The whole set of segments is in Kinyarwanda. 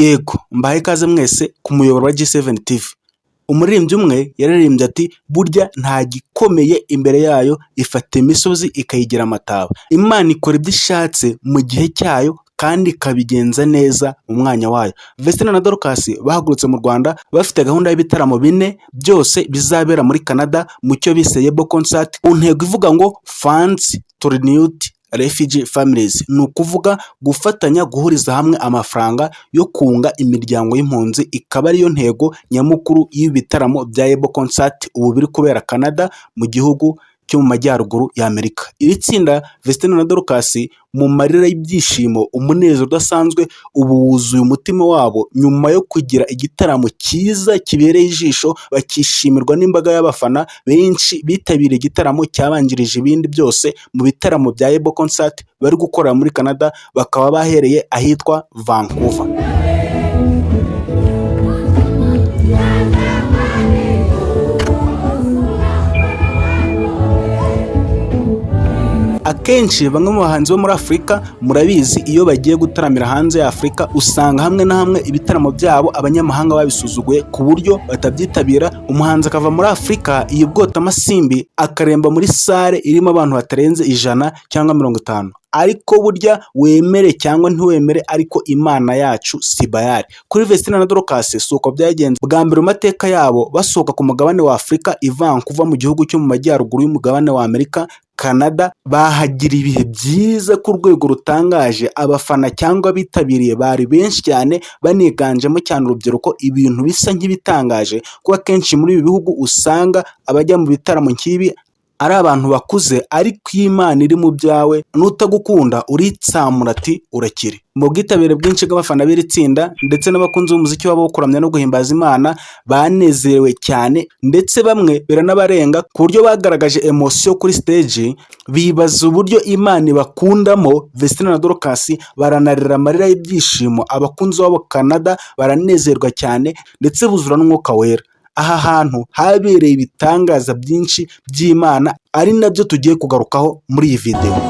Yego, mbahaye ikaze mwese ku muyoboro wa G7 TV. Umuririmbyi umwe yararirimbye ati: "Burya nta gikomeye imbere yayo, ifata imisozi ikayigira amataba." Imana ikora ibyo ishatse mu gihe cyayo kandi ikabigenza neza mu mwanya wayo. Vestine na Dorcas bahagurutse mu Rwanda bafite gahunda y'ibitaramo bine byose bizabera muri Canada mu cyo bise Yebo Concert, ku ntego ivuga ngo "Funds to Reunite Refugee Families", ni ukuvuga gufatanya guhuriza hamwe amafaranga yo kunga imiryango y'impunzi, ikaba ariyo ntego nyamukuru y'ibi bitaramo bya Yebo Concert ubu biri kubera Canada, mu gihugu cyo mu majyaruguru y'Amerika. Iri tsinda, Vestine na Dorcas, mu marira y'ibyishimo, umunezero udasanzwe ubu wuzuye umutima wabo nyuma yo kugira igitaramo cyiza kibereye ijisho, bakishimirwa n'imbaga y'abafana benshi bitabiriye igitaramo cyabanjirije ibindi byose mu bitaramo bya Yebo Concert bari gukorera muri Canada, bakaba bahereye ahitwa Vancouver. Akenshi bamwe mu bahanzi bo muri Afurika, murabizi, iyo bagiye gutaramira hanze ya Afurika, usanga hamwe na hamwe ibitaramo byabo abanyamahanga babisuzuguye ku buryo batabyitabira. Umuhanzi akava muri Afurika iyi bwotamasimbi, akaremba muri salle irimo abantu batarenze 100 cyangwa 50. Ariko burya, wemere cyangwa ntiwemere, ariko Imana yacu si bayari. Kuri Vestine na Dorcas si uko byagenze. Bwa mbere mu mateka yabo basohoka ku mugabane wa Afurika, i Vancouver mu gihugu cyo mu majyaruguru y'umugabane wa Amerika, Canada, bahagira ibihe byiza ku rwego rutangaje. Abafana cyangwa abitabiriye bari benshi cyane, baniganjemo cyane urubyiruko, ibintu bisa nk'ibitangaje kuko akenshi muri ibi bihugu usanga abajya mu bitaramo nk'ibi ari abantu bakuze. Ariko iyo Imana iri mu byawe, n'utagukunda uritsamura ati urakire. Mu bwitabire bwinshi bw'abafana b'iri tsinda ndetse n'abakunzi b'umuziki wabo wo kuramya no guhimbaza Imana, banezerewe cyane, ndetse bamwe biranabarenga ku buryo bagaragaje emotion kuri stage, bibaza uburyo Imana ibakundamo. Vestine na Dorcas baranarira amarira y'ibyishimo, abakunzi babo Canada baranezerwa cyane, ndetse buzura n'umwuka wera. Aha hantu habereye ibitangaza byinshi by'Imana, ari nabyo tugiye kugarukaho muri iyi videwo.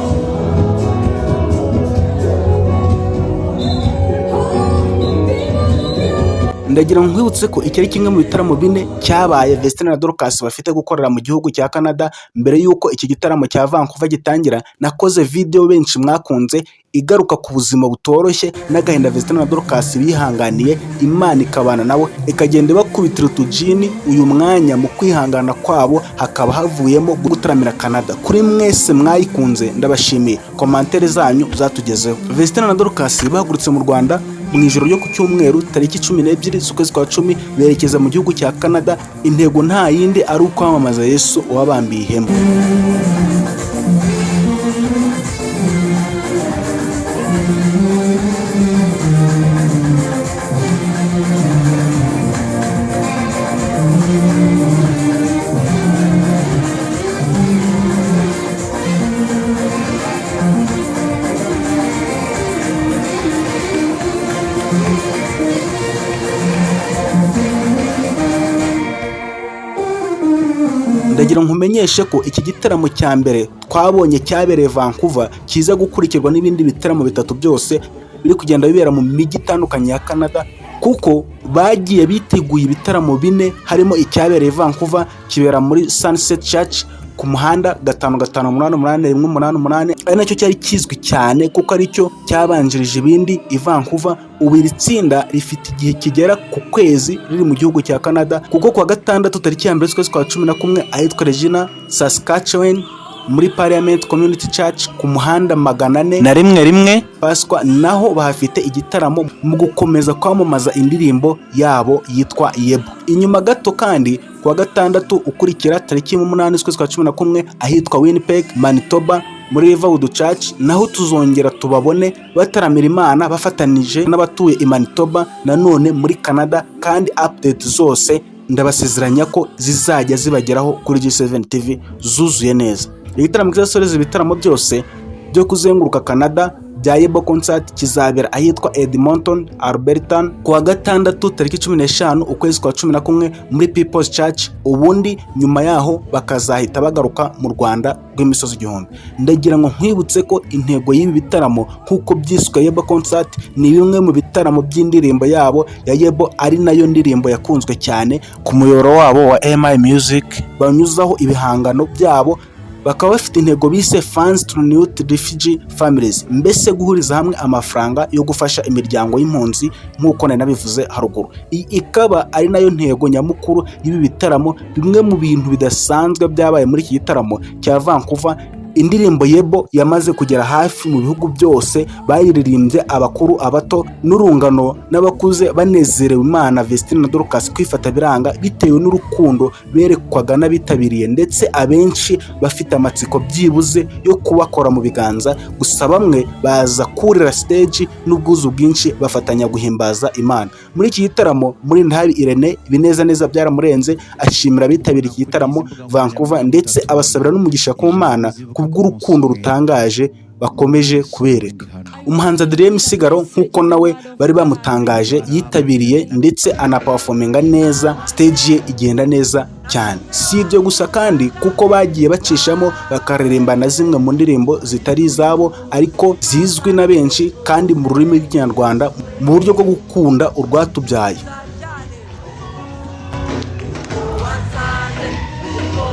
Ndagira ngo nkwibutse ko iki ari kimwe mu bitaramo bine cyabaye Vestine na Dorcas bafite gukorera mu gihugu cya Canada. Mbere y'uko iki gitaramo cya Vancouver gitangira, nakoze video benshi mwakunze igaruka ku buzima butoroshye n'agahinda Vestine na Dorcas bihanganiye, Imana ikabana nabo, ikagenda ibakubitira utujini. Uyu mwanya mu kwihangana kwabo hakaba havuyemo gutaramira Canada. Kuri mwese mwayikunze, ndabashimiye, commentaire zanyu zatugezeho. Vestine na Dorcas bahagurutse mu Rwanda mu ijoro ryo ku cyumweru tariki 12 z'ukwezi kwa 10, berekeza mu gihugu cya Canada. Intego nta yindi, ari ukwamamaza Yesu wabambiye ihema. Ndagira nkumenyeshe ko iki gitaramo cya mbere twabonye cyabereye Vancouver kiza gukurikirwa n'ibindi bitaramo bitatu, byose biri kugenda bibera mu mijyi itandukanye ya Canada, kuko bagiye biteguye ibitaramo bine, harimo icyabereye Vancouver kibera muri Sunset Church ku muhanda 55888188, ari nacyo cyari kizwi cyane kuko aricyo cyabanjirije ibindi i Vancouver. Ubu iri tsinda rifite igihe kigera ku kwezi riri mu gihugu cya Canada, kuko kuwa gatandatu tariki ya 1 z'ukwezi kwa 11 ahitwa Regina, Saskatchewan, muri Parliament Community Church ku muhanda 401 Pasqua, naho bahafite igitaramo mu gukomeza kwamamaza indirimbo yabo yitwa Yebo. Inyuma gato kandi, kuwa gatandatu ukurikira tariki 8 z'ukwezi kwa 11 ahitwa Winnipeg, Manitoba, muri Riverwood Church, naho tuzongera tubabone bataramira Imana bafatanije n'abatuye i Manitoba, nanone muri Canada. Kandi update zose ndabasezeranya ko zizajya zibageraho kuri G7 TV zuzuye neza. Igitaramo kizasoreza ibitaramo byose byo kuzenguruka Canada. bya Yebo Concert kizabera ahitwa Edmonton, Alberta, ku wa gatandatu tariki 15 ukwezi kwa 11 muri People's Church. Ubundi nyuma yaho bakazahita bagaruka mu Rwanda rw'imisozi igihumbi. Ndagira ngo nkwibutse ko intego y'ibi bitaramo, nk'uko byiswe Yebo Concert, ni bimwe mu bitaramo by'indirimbo yabo ya Yebo, ari nayo ndirimbo yakunzwe cyane ku muyoboro wabo wa MI Music banyuzaho ibihangano byabo. Bakaba bafite intego bise "Funds to New Refugee Families", mbese guhuriza hamwe amafaranga yo gufasha imiryango y'impunzi, nk'uko nari nabivuze haruguru. Iyi ikaba ari nayo ntego nyamukuru y'ibi bitaramo. Bimwe mu bintu bidasanzwe byabaye muri iki gitaramo cya Vancouver, indirimbo Yebo yamaze kugera hafi mu bihugu byose. Bayiririmbye abakuru, abato n'urungano n'abakuze, banezerewe Imana. Vestine na Dorcas kwifata biranga bitewe n'urukundo berekwaga n'abitabiriye, ndetse abenshi bafite amatsiko byibuze yo kubakora mu biganza. Gusa bamwe baza kurira stage n'ubwuzu bwinshi, bafatanya guhimbaza Imana muri iki gitaramo. Murindahabi Irene ibinezaneza byaramurenze, ashimira abitabiriye iki gitaramo Vancouver, ndetse abasabira n'umugisha ku Mana kubw'urukundo rutangaje bakomeje kubereka. Umuhanzi Adrien Misigaro, nk'uko nawe bari bamutangaje, yitabiriye ndetse anaperforminga neza, stage ye igenda neza cyane. Si ibyo gusa kandi, kuko bagiye bacishamo bakaririmba na zimwe mu ndirimbo zitari izabo ariko zizwi na benshi, kandi mu rurimi rw'Ikinyarwanda, mu buryo bwo gukunda urwatubyaye. Wasanze uko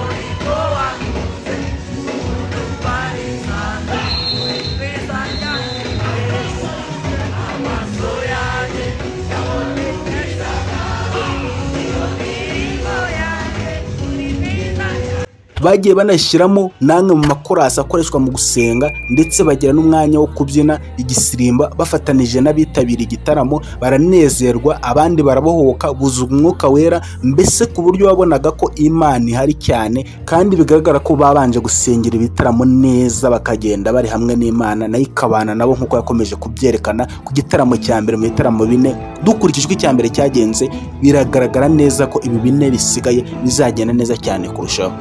wankunze, warisanze uri mwiza cyane, amaso yanjye yabonye ibyiza byawe, iyo ndirimbo yanjye, uri mwiza cyane. Bagiye banashyiramo n'amwe mu makorasi akoreshwa mu gusenga, ndetse bagira n'umwanya wo kubyina igisirimba bafatanije n'abitabiriye igitaramo. Baranezerwa, abandi barabohoka, buzuza Umwuka Wera, mbese ku buryo wabonaga ko Imana ihari cyane. Kandi bigaragara ko babanje gusengera ibitaramo neza, bakagenda bari hamwe n'Imana, nayo ikabana nabo, nk'uko yakomeje kubyerekana ku gitaramo cya mbere mu bitaramo bine. Dukurikije uko icya mbere cyagenze, biragaragara neza ko ibi bine bisigaye bizagenda neza cyane kurushaho.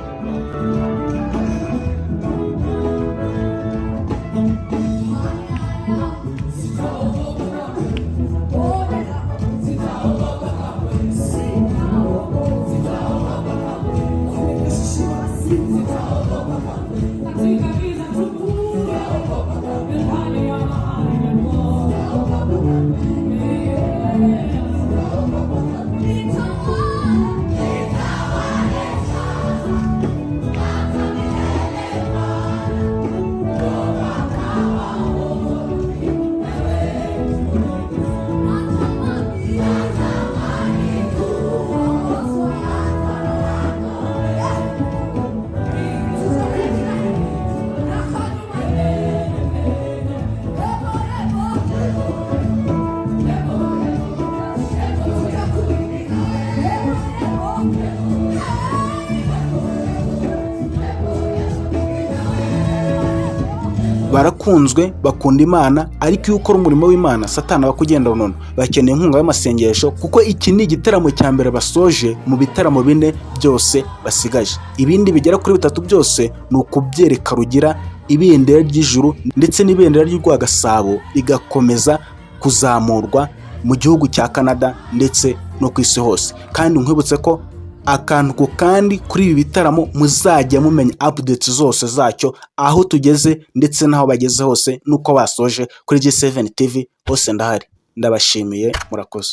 Barakunzwe, bakunda Imana, ariko iyo ukora umurimo w'Imana, Satani aba akugenda runono. Bakeneye inkunga y'amasengesho, kuko iki ni igitaramo cya mbere basoje mu bitaramo bine byose basigaje. Ibindi bigera kuri bitatu byose ni ukubyereka rugira, ibendera ry'ijuru ndetse n'ibendera ry'urwagasabo rigakomeza kuzamurwa mu gihugu cya Canada ndetse no ku isi hose. Kandi nkwibutse ko akantu ku kandi kuri ibi bitaramo muzajya mumenya updates zose zacyo, aho tugeze ndetse n'aho bageze hose n'uko basoje. Kuri G7 TV hose ndahari. Ndabashimiye, murakoze.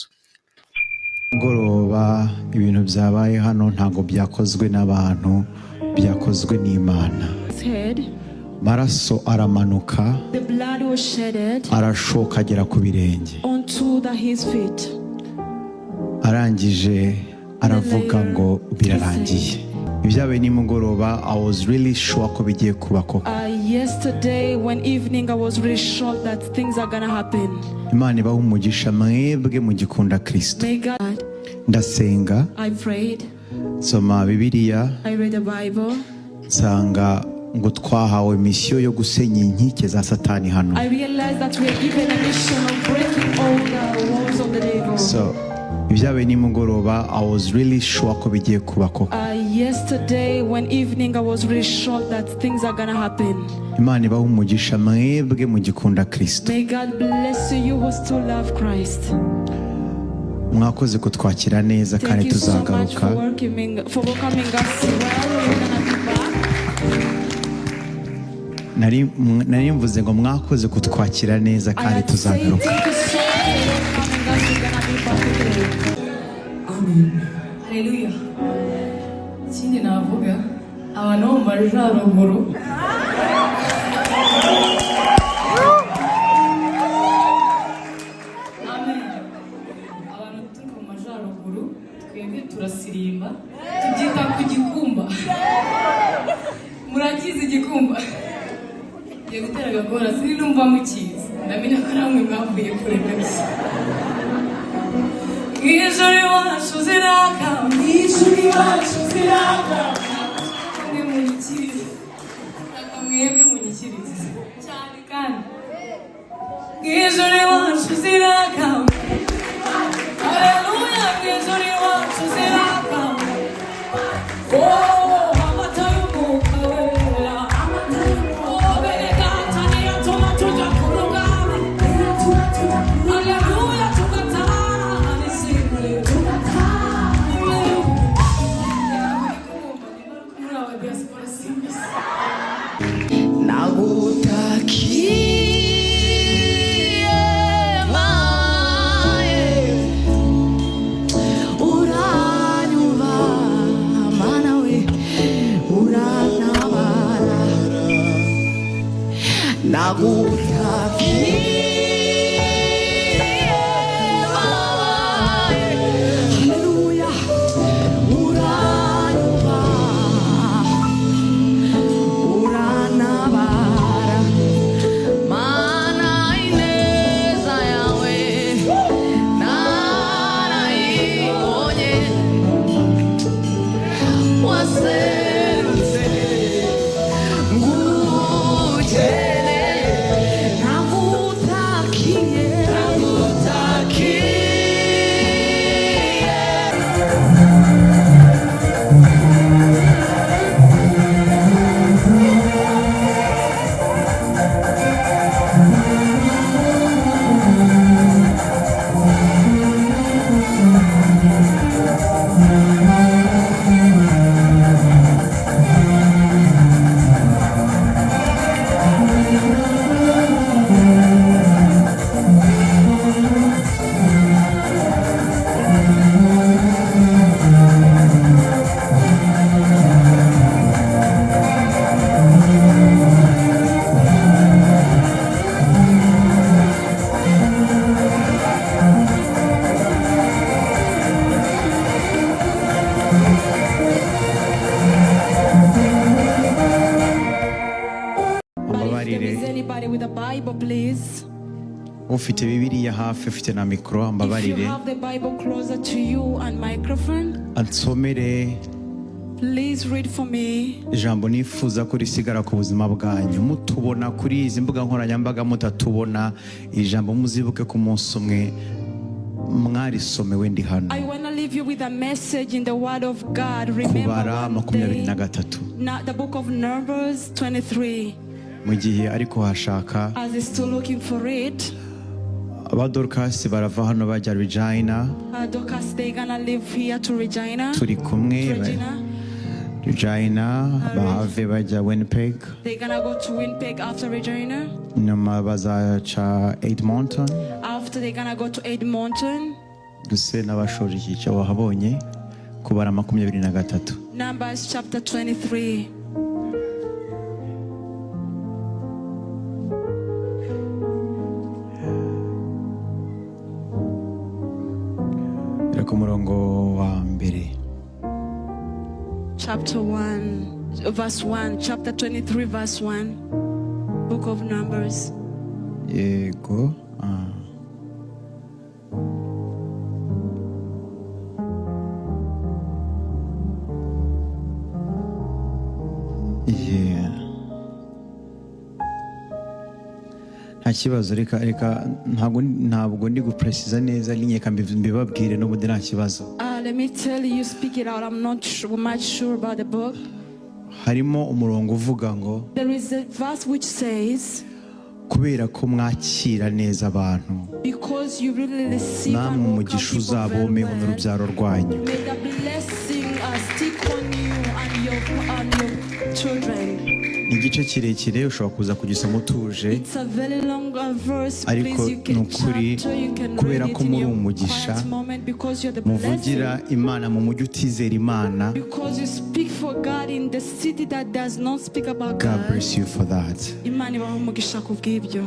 Mugoroba ibintu byabaye hano ntabwo byakozwe n'abantu, byakozwe n'Imana. Head, Maraso aramanuka, the blood was shedded arashoka agera ku birenge. onto his feet. Arangije aravuga ngo birarangiye. Ibyabaye nimugoroba, I was really sure ko bigiye kuba koko. Yesterday, when evening, I was really sure that things are gonna happen. Imana ibahe umugisha mwebwe mugikunda Kirisito. May God, Ndasenga, I prayed, nsoma Bibiliya, I read the Bible. nsanga ngo twahawe mission yo gusenya inkike za Satani hano. I realized that we are given a mission of breaking all the walls of the devil. So Ibyabaye nimugoroba, I was really sure ko bigiye kuba koko. Yesterday, when evening, I was really shocked that things are gonna happen. Imana ibahe umugisha mwebwe mugikunda Kristo. May God bless you who still love Christ. Mwakoze kutwakira neza kandi Thank you so much tuzagaruka. for welcoming us well. We're gonna be back. Nari nari mvuze ngo mwakoze kutwakira neza I kandi had said tuzagaruka. thank you so much for welcoming us. We're gonna be back again. Amen. Haleluya. Ikindi navuga, abantu bo mu majyaruguru, amen, abantu duturuka mu majyaruguru twebwe turasirimba, tubyita ku gikumba. Murakizi igikumba? Ngiye gutera agakora sinumva mukizi, ndamenya ko namwe mwavuye kure kabisa. Ijoro iwacu ziraka, ijoro iwacu ziraka. Mwe munyikirize, ntabwo mwebwe munyikirize cyane kandi. Ijoro iwacu ziraka, haleluya, ijoro iwacu ziraka. Oh, amata y'umwuka wera, oh, bene data niyo tuma tujya ku rugamba. Haleluya, tugataha n'ishimwe, tugataha. Muri aba diaspora simbizi. Nagutakiye maye, uranyumva mana we, urantabara. Nagutakiye maye, haleluya, uranyumva, urantabara. Mana, ineza yawe narayibonye, waserutse ngukeneye. Nagutakiye, nagutakiye. But if there Mbabarire. is anybody with a Bible, please. Ufite Bibiliya hafi, ufite na mikoro, If you ambabarire have the Bible closer to you and microphone, ansomere please read for me. Ijambo nifuza ko risigara ku buzima bwanyu. Mutubona kuri izi mbuga nkoranyambaga, mutatubona, ijambo muzibuke ku munsi umwe mwarisomewe ndi hano. I want to leave you with a message in the Word of God. Remember Kubara one makumyabiri na day, gatatu. now, the book of Numbers 23. Mu gihe ari kuhashaka, As he's still looking for it, Abadorukasi barava hano bajya Regina. Dorcas, they gonna leave here to Regina. Turi kumwe. To Regina. Regina bahave bajya Winnipeg. They're gonna go to Winnipeg after Regina. Nyuma bazaca Edmonton. After, they're gonna go to Edmonton. Duse n'abashoje iki wahabonye Kubara 23. Numbers chapter 23. Era ku murongo wa mbere. Chapter 1, verse 1. Chapter 23, verse 1. Book of Numbers. Yego, ah. Yeah. Nta kibazo, reka reka ntabwo ndi gupresiza neza reka mbibabwire n'ubundi nta kibazo. Let me tell you, speak it out. I'm not sure, much sure about the book. Harimo umurongo uvuga ngo There is a verse which says, kubera ko mwakira neza abantu, because you really receive namwe and welcome umugisha people very uzabomeho well, n'urubyaro rwanyu. may the blessing stick on you and your children. Ni igice kirekire, ushobora kuza kugisoma utuje. It's a very long verse. Ariko Please, you can ni ukuri, chapter, you can kubera read it ko in muri your umugisha, quiet moment because you're the blessing. muvugira Imana mu mujyi utizera Imana. Because you speak for God in the city that does not speak about God God. bless you for that. Imana ibahe umugisha ku bw'ibyo.